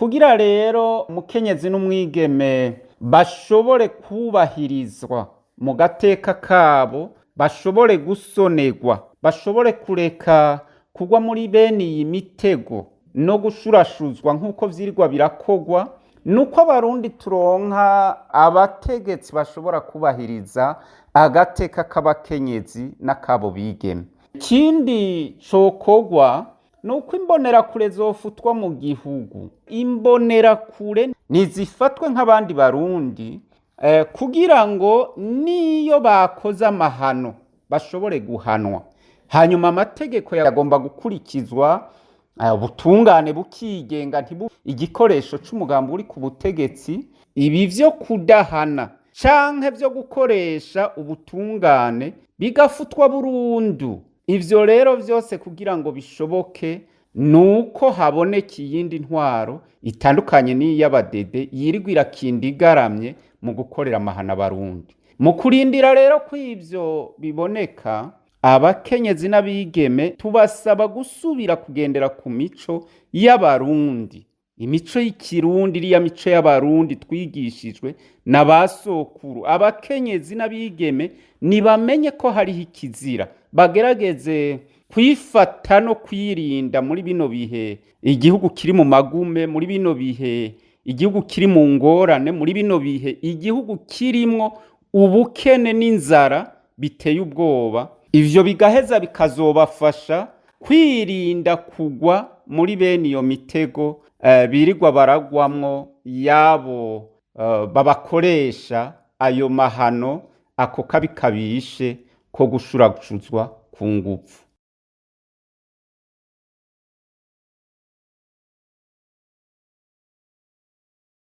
Kugira rero umukenyezi n'umwigeme bashobore kubahirizwa mu gateka kabo, bashobore gusonerwa, bashobore kureka kugwa muri bene iyi mitego no gushurashuzwa nk'uko vyirwa birakogwa, nuko Abarundi turonka abategetsi bashobora kubahiriza agateka k'abakenyezi n'akabo bigeme. Ikindi cokogwa nuko imbonerakure zofutwa mu gihugu. Imbonerakure ntizifatwe nk'abandi Barundi, kugira ngo niyo bakoze amahano bashobore guhanwa. Hanyuma amategeko yagomba gukurikizwa, ubutungane bukigenga, ntibu igikoresho c'umugambi uri ku butegetsi. Ibi vyo kudahana canke vyo gukoresha ubutungane bigafutwa burundu. Ivyo rero vyose kugira ngo bishoboke nuko haboneka iyindi ntwaro itandukanye n'iy'abadede yirirwa irakinda igaramye mu gukorera amahano Abarundi. Mu kurindira rero ko ivyo biboneka, abakenyezi n'abigeme tubasaba gusubira kugendera ku mico y'Abarundi, imico y'ikirundi, iriya mico y'Abarundi twigishijwe na ba sokuru. Abakenyezi n'abigeme nibamenye ko hariho ikizira, bagerageze kwifata no kwirinda muri bino bihe igihugu kiri mu magume, muri bino bihe igihugu kiri mu ngorane, muri bino bihe igihugu kirimwo ubukene n'inzara biteye ubwoba. Ivyo bigaheza bikazobafasha kwirinda kugwa muri bene iyo mitego birirwa baragwamwo yabo babakoresha ayo mahano, ako kabi kabishe ko gushurashuzwa ku nguvu.